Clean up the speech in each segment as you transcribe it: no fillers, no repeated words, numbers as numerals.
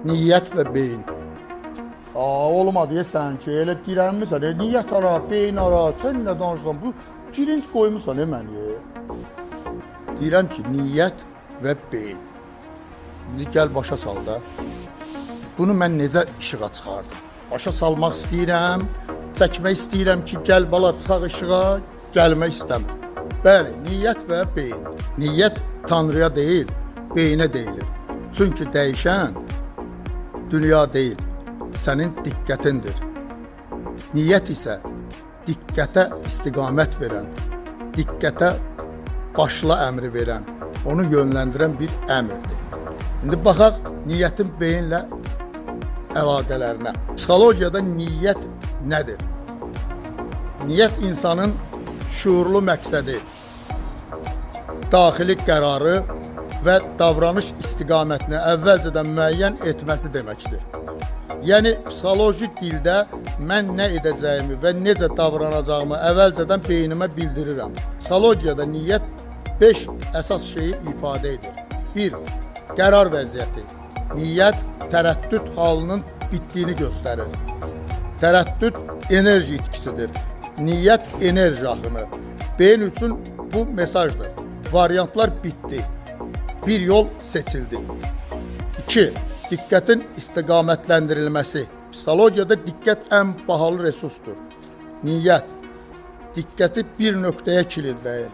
Niyyət və beyin. Aa, olmadı deyəsən ki, elə dirənmisən. Niyyət ara, beyin ara, sən nə danışırsan? Bu girinc qoymusan məni. Deyirəm ki, niyyət və beyin. İndi gəl başa sal da. Bunu mən necə işığa çıxardım? Başa salmaq istəyirəm, çəkmək istəyirəm ki, gəl bala çıxaq işığa, gəlmək istəmir. Bəli, niyyət və beyin. Niyyət Tanrıya deyil, beyinə deyilir. Çünki dəyişən dünya deyil, sənin diqqətindir. Niyyət isə diqqətə istiqamət verən, diqqətə başla əmri verən, onu yönləndirən bir əmrdir. İndi baxaq niyyətin beyinlə əlaqələrinə. Psixologiyada niyyət nədir? Niyyət insanın şuurlu məqsədi, daxili qərarı və davranış istiqamətini əvvəlcədən müəyyən etməsi deməkdir. Yəni psixoloji dildə mən nə edəcəyimi və necə davranacağımı əvvəlcədən beynimə bildirirəm. Psixologiyada niyyət 5 əsas şeyi ifadə edir. 1. Qərar vəziyyəti. Niyyət tərəddüd halının bitdiyini göstərir. Tərəddüd enerji itkisidir. Niyyət enerji axını. Beyin üçün bu mesajdır. Variantlar bitdi. Bir yol seçildi. 2. Diqqətin istiqamətləndirilməsi. Psixologiyada diqqət ən bahalı resursdur. Niyyət diqqəti bir nöqtəyə kilidləyir.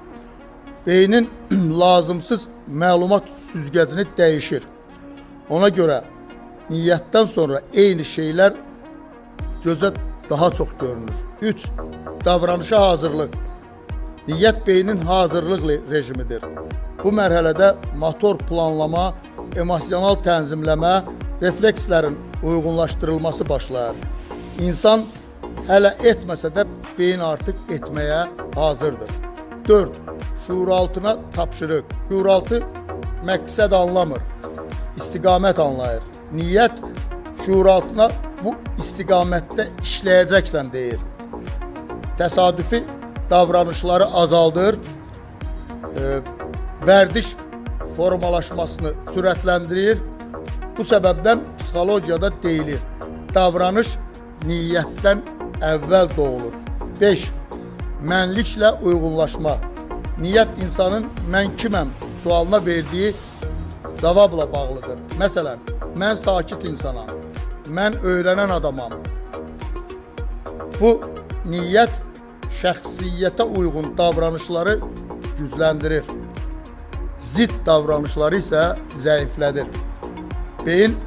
Beynin lazımsız məlumat süzgəcini dəyişir. Ona görə niyyətdən sonra eyni şeylər gözə daha çox görünür. 3. Davranışa hazırlıq. Niyyət beynin hazırlıq rejimidir. Bu mərhələdə motor planlama, emosional tənzimləmə, reflekslərin uyğunlaşdırılması başlayır. İnsan hələ etməsə də beyin artıq etməyə hazırdır. 4. Şuuraltına tapşırıq. Şuuraltı məqsəd anlamır, istiqamət anlayır. Niyyət şuuraltına bu istiqamətdə işləyəcəksən deyir. Təsadüfi davranışları azaldır, vərdiş formalaşmasını sürətləndirir. Bu səbəbdən psixologiyada deyilir, davranış niyyətdən əvvəl doğulur. 5. Mənliklə uyğunlaşma. Niyyət insanın mən kiməm sualına verdiyi cavabla bağlıdır. Məsələn, mən sakit insanam, mən öyrənən adamam. Bu niyyət şəxsiyyətə uyğun davranışları gücləndirir. Zidd davranışları isə zəiflədir. Beyin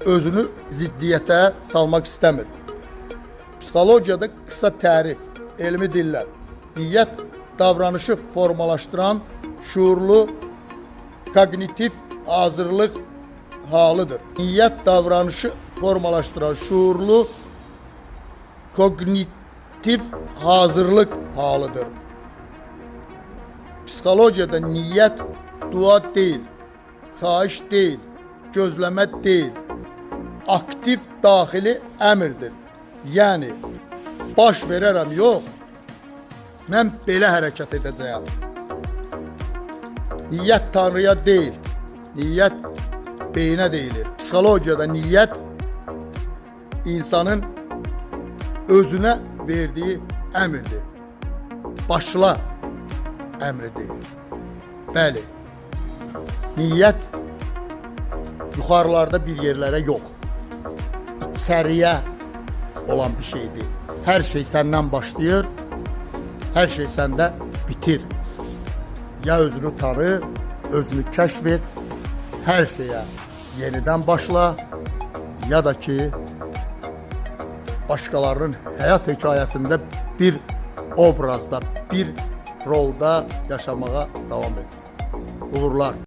özünü ziddiyyətə salmaq istəmir. Psixologiyada qısa tərif, elmi dillə. Niyyət davranışı formalaşdıran şuurlu kognitiv hazırlıq halıdır. Niyyət davranışı formalaşdıran şuurlu kognitiv hazırlıq halıdır. Psixologiyada niyyət dua deyil, xahiş deyil, gözləmə deyil. Aktiv daxili əmrdir. Yəni baş verərəm yox, mən belə hərəkət edəcəyəm. Niyyət Tanrıya deyil, niyyət beyinə deyilir. Psixologiyada niyyət insanın özünə verdiyi əmrdir. Başla əmridir. Bəli. Niyyət yuxarılarda bir yerlərə yox, içəriyə olan bir şeydir. Hər şey səndən başlayır, hər şey səndə bitir. Ya özünü tanı, özünü kəşf et, hər şeyə yenidən başla, ya da ki başqalarının həyat hekayəsində bir obrazda, bir rolda yaşamağa davam et. Uğurlar.